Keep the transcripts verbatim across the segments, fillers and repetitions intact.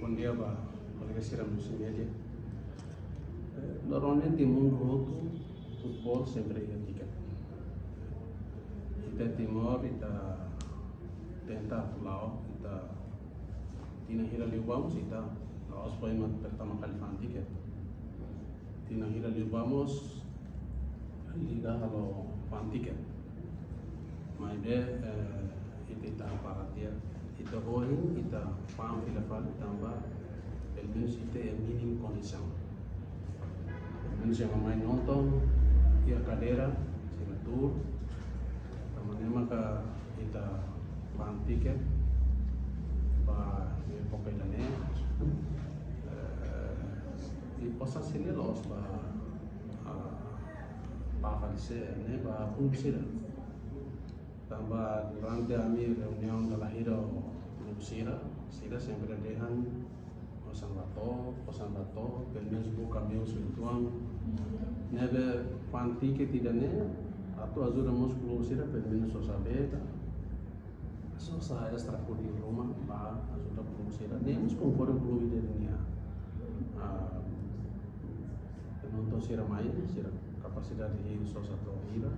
Bom dia ba kolega sira husi média. Eh, normalmente mundu hotu futeból sempre iha tiket. Ita Timor, ita tenta atu la'o, ita tinan hira liubá mós ita la'ós foin mak pertama kali fa'an tiket. Tinan hira liubá mós liga halo fa'an tiket. Maibé, eh, ita, ita hapara tiha, ita ohin, ita fa'an fila fali tanba pelumenus ita iha mínimu kondisaun. Pelumenus iha mai nonton, iha kadeira, sira tuur. Tanba ne'e maka ita fa'an tiket ba époka ida-ne'e. Eh, i osan sira-ne'e la'ós ba, ah, ba fali se, ne'e ba klube sira. Tanba durante ami reuniaun dala hira ho klube sira, sira sempre dehan osan la to'o, osan la to'o, pelumenus buka meius uitoan. Ne'ebé fa'an tiket ida-ne'e atu ajuda mós klube sira, pelumenus sosa beta, sosa extra food iha ruma, ba ajuda klube sira. Ne'e mós konforme klube ida-ne'e nia, ah, penonton sira mai, sira kapasidade hili sosa to'o hira.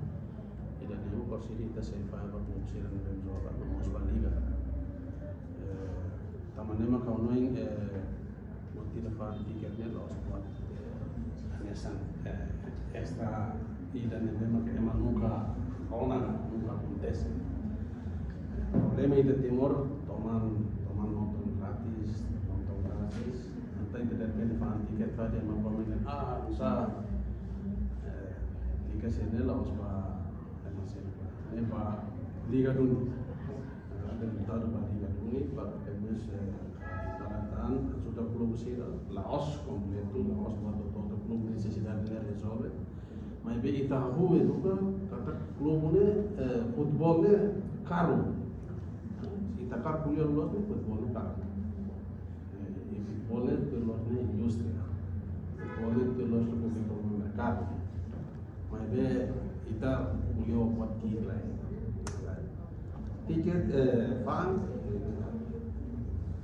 Ida-ne'e mós persidi ita sei fa'an ba klube sira ne'ebé joga, no mós ba liga. Eh, tanba ne'e mak ha'u hanoin, eh, buat ida fa'an tiket ne'e la'ós buat, eh, hanesan, eh, extra ida ne'ebé mak ema nunka rona, nunka akontese. Problema ita Timor, toman, toman nonton gratis, nonton gratis. Entaun ita derrepente fa'an tiket fali, ema komen, ah, nusá, eh, tiket sira-ne'e la'ós ba ema sira, ne'e ba liga duni. Ada resultadu ba liga duni, ba pelumenus, eh, ita-nia ajuda klube sira, la'ós kompletu, la'ós ba total klube nesesidade ne'e rezolve. Maibé ita hahú eduka katak klube ne'e, eh, futeból ne'e karu. Ita karu ko'alia loos ne'e futeból ne'e karu. Eh, i futeból ne'e tuir loos ne'e indústria. Futeból ne'e tuir loos ne'e públiku merkadu. Maibé ita ko'alia buat ki'ik lai. Tiket, eh, fa'an,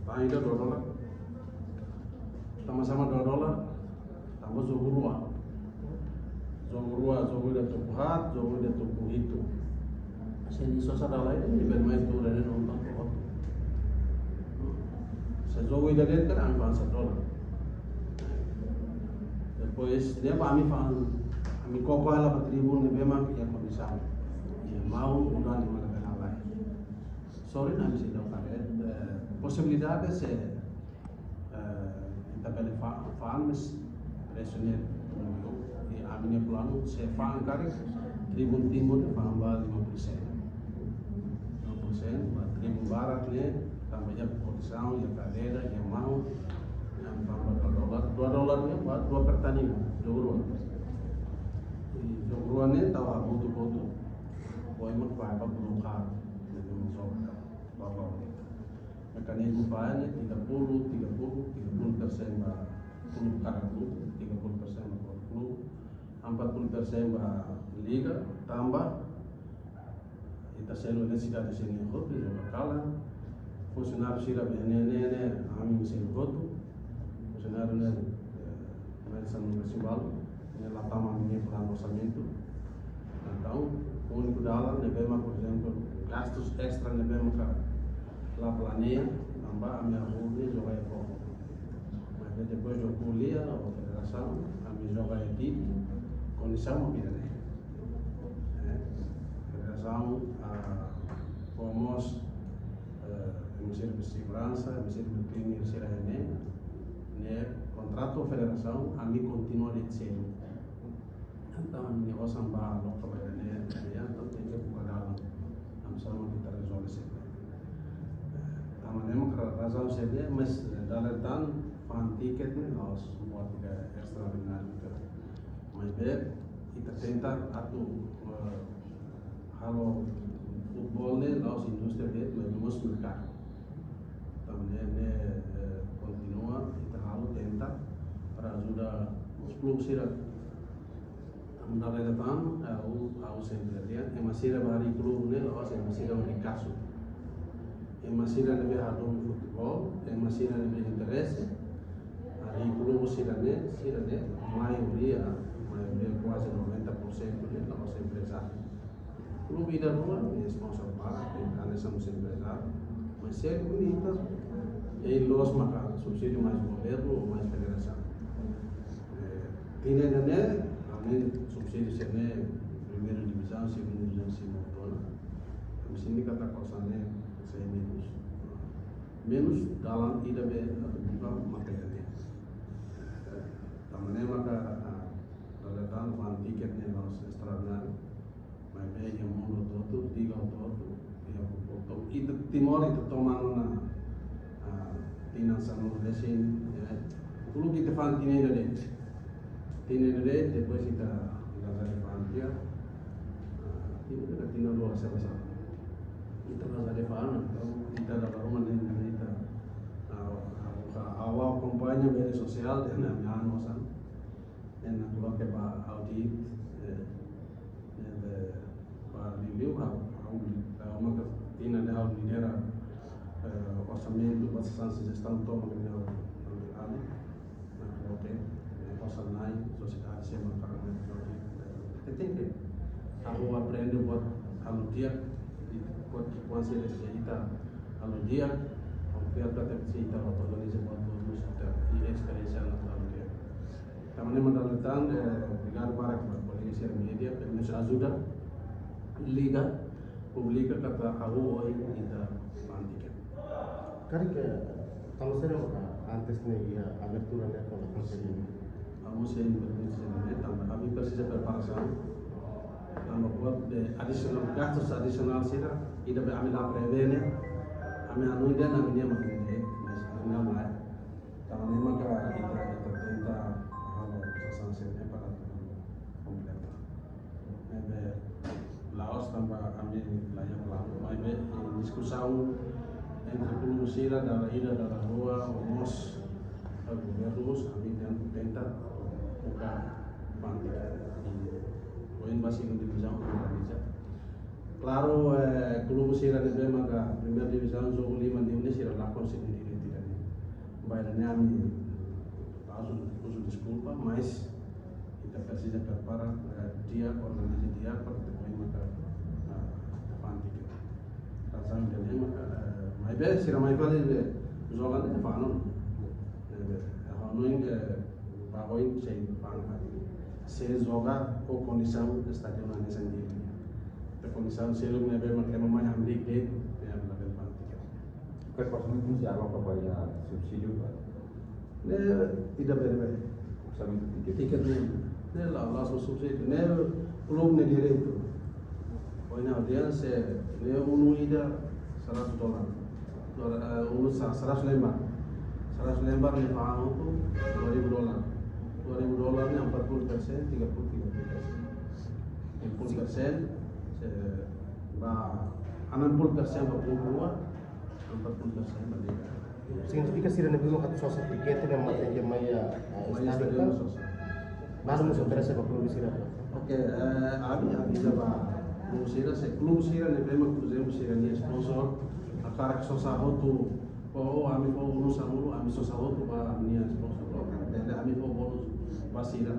fa'an ida dua dolar. Sama-sama dua dolar. Tanba jogu rua. Jogu rua, jogu ida tuku haat, jogu ida tuku hitu. Se nia sosa dala ida, nia bele mai tuur iha ne'e nonton to'o hotu. Se jogu ida de'it karik ami fa'an satu dolar. Depois, ne'ebé ami fa'an, ami koko hela ba tribun ne'ebé mak iha kondisaun. Iha maun, udan ne'e mak la bele halai. Sorin ami sei daudaun karik, eh, posibilidade se, eh, ita bele fa-, fa'an, mas presu ne'e, i ami-nia planu se fa'an karik, tribun timur ne'e fa'an ba lima puluh sen. Lima puluh sen, ba tribun barat ne'e, tanba iha kondisaun, iha kadeira, iha maun, ami fa'an ba dua dolar, dua dolar ne'e ba dua pertandingan, jogu rua. I jogu rua ne'e tau hamutuk-hamutuk. Foin mak ba, ba bulu kar, ne'e mós ba, ba. Mekanizmu fa'an ne'e tiga puluh, tiga puluh, tiga puluh persen ba klube, kada klube, tiga puluh persen ba klube, empat puluh persen ba liga, tanba ita selu nesesidade sira-ne'e hotu, joga kalan. Funsionáriu sira be ne'e, ne'e, ne'e, ami selu hotu. Funsionáriu ne'e, eh, Nelson Simbalu, ne'e la tama ami-nia planu orsamentu. Entaun, úniku dalan ne'ebé mak, por ezemplu, gastus extra ne'ebé mak la planeia, tanba ami hahú ne'e joga iha koko. Mas depois de ko'alia ho federasaun, ami joga iha tipu, kondisaun mak ida-ne'e. Eh, federasaun, ah, fó mós, eh, ema sira be seguransa, ema sira be cleaner sira iha ne'e, ne'e kontratu federasaun, ami kontinua de'it selu. Entaun, ami-nia osan ba loke ba ne'e, ne'e, entaun tenke buka dalan. Ami sama ita rezolve selu. Tanba ne'e mak razaun selu, mas dala ida tan fa'an tiket ne'e, la'ós buat ida extraordináriu ita. Maibé, ita tenta atu, eh, halo futeból ne'e la'ós indústria de'it, maibé mós merkadu. Tanba ne'e, ne'e, eh, kontinua, ita halo tenta para ajuda mós klube sira. Tanba dala ida tan, eh, ha'u, ha'u sempre dehan, ema sira bá harii klube ne'e, la'ós ema sira rikasu. Ema sira ne'ebé hadomi futeból, ema sira ne'ebé interese Ese, ari klube sira-ne'e, sira-ne'e, maioria, maioria kuaze noventa por sentu ne'e, la'ós emprezáriu. Klube ida rua, nia sponsor barak, nia hanesan mós emprezáriu. Mas se bonita, e loos maka subsídiu mais governu ou mais federasaun. Eh, tinan ida-ne'e, ami subsídiu sira-ne'e, primeira divizaun, segunda divizaun, simu ona. Ami sente katak osan ne'e, sei menus. Menus dalan ida be atu buka materia. Tanba ne'e maka, ah, dala ida tan fa'an tiket ne'e la'ós estraordináriu. Maibé iha mundu hotu-hotu, liga hotu-hotu, iha hotu-hotu. Ita Timor ita toman ona, ah, tinan sanulu-resin, ya. Uluk ita fa'an tinan ida de'it. Tinan ida de'it, depois ita, ita la hatene fa'an tiha. Ah, tinan ida, tinan rua, sá, sá. Ita la hatene fa'an, entaun ita dala ruma ne'e, ita, ah, ah, ah, ha'u akompaña media sosiál, dehan ami-nia osan. Entaun ha'u koloka ba audit, eh, eh, ba liuliu, ha'u, ha'u, ha'u maka tinan ida ha'u lidera, eh, orsamentu, ba sasán sujestaun tomak ne'e ha'u, ha'u, ha'u, na koloka, eh, osan-na'in, sosiedade sira maka, eh, audit, eh, tenke. Ha'u aprende buat halo di'ak, buat ki'ikoan sira ita halo di'ak, ha'u fiar katak se ita organiza buat barak, ita iha esperiénsia halo di'ak. Tanba ne'e mak dala ida tan, eh, obrigadu barak ba kolega sira media, pelumenus ajuda, liga, publika katak ha'u ohin ita fa'an tiket. Karik, tanba saida maka antes ne'e iha abertura ne'e kona konsege? Ami sei permite sira-ne'e, tanba ami presiza preparasaun. Tanba buat be adisionál, gastus adisionál sira, ida be ami la prevene, ami hanoin dehan ami-nian mak ne'e, mas ami la mai. Tanba ne'e maka ita, ita tenta halo sasán sira-ne'e para atu kompleta. Ne'ebé la'ós tanba ami la iha planu, maibé, eh, diskusaun entre klube sira dala ida, dala rua, ou mós, eh, governu mós, ami ten-, tenta buka fa'an tiket. I ohin ba segunda divizaun ami realiza. Klaru, eh, klube sira ne'ebé maka primeira divizaun jogu lima ne'e sira la konsege direitu ida-ne'e. Ba ida-ne'e ami husu, husu deskulpa, mas ita presiza prepara, eh, di'ak, organiza di'ak, para depois maka, ah, fa'an tiket. Tanba saida dehan maka, eh, maibé sira mai fali be joga ne'e fa'an ona. Eh, be, eh, ha'u hanoin, eh, ba oin sei fa'an fali. Se joga ho kondisaun estádiu hanesan ne'e. Te kondisaun seluk ne'ebé maka ema mai hamriik de'it, ya, labele fa'an tiket. Ke kosong itu si aloka ba iha subsídiu ba? Ne'e ida berebe. Orsamentu tiket. Tiket ne'e. Ne'e la, la so subsídiu. Ne'e klube nia direitu. Ohin audiénsia, ne'e unu ida seratus dolar. Dolar, eh, unu sa-, seratus lembar. Seratus lembar ne'e fa'an hotu dua ribu dolar. Dua ribu dolar ne'e empat puluh persen, tiga puluh, tiga puluh persen. Tiga puluh persen, se ba, enam puluh persen ba klube rua, empat puluh persen ba liga. Signifika sira ne'ebé mak atu sosa tiket ne'e mak tenke mai iha, eh, mai estádiu estádiu ka? Sosa. Balu mós oferese ba klube sira. Oke, eh, ami, ami iha ba klube sira, se klube sira ne'ebé mak, por ezemplu, sira-nia sponsor hakarak sosa hotu, oh, ami fó unu sanulu, ami sosa hotu ba ami-nia sponsor lokál. Dala ida ami fó bónus ba sira.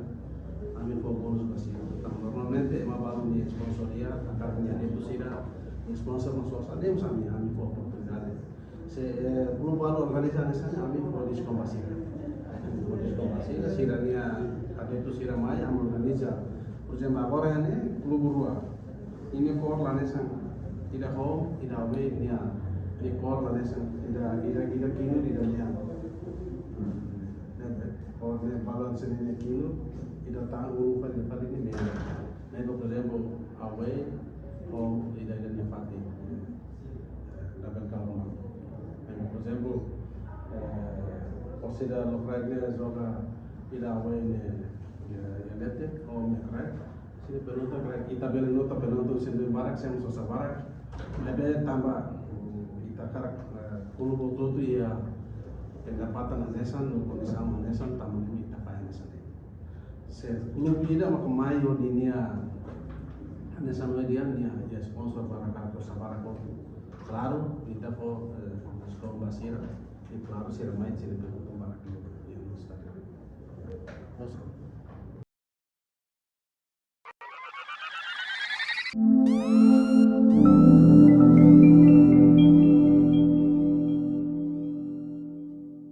Ami fó bónus ba sira. Entaun, normalmente, ema balu nia sponsor iha, hakarak nia detu sira, nia sponsor mak sosa, ne'e mós ami, ami fó oportunidade. Se, eh, klube balu organiza hanesan ne'e, ami fó diskon ba sira. Fó diskon ba sira, sira-nia adetu sira mai, ami organiza. Por ezemplu, agora ne'e klube rua. Nia kór la hanesan, ida home, ida away, nia, nia kór la hanesan, ida, ida, ida kinur, ida mean. Ne'ebé, kór ne'e balu hanesan nia kinur, ida tan uluk fali, fali nia mean. Ne'ebé, por ezemplu, away, home, ida, ida nia fatin. Eh, labele kala malu. Ne'ebé, por ezemplu, eh, orsida lokraik ne'e joga ida away ne'e, ya, ya lete, home ne'e kraik. Sira penonton, karik ita bele nota penonton sira barak, sira sosa barak. Maibé tanba, mm, ita hakarak, eh, klube hotu-hotu iha pendapatan hanesan, no kondisaun hanesan, tanba ne'e ita fa'an hanesan ne'e. Se klube ida maka mai ho ninia hanesan mak dehan, nia, nia sponsor barak, sosa barak hotu. Klaru, ita fó, eh, diskon ba sira, i klaru sira mai, sira penonton. Nos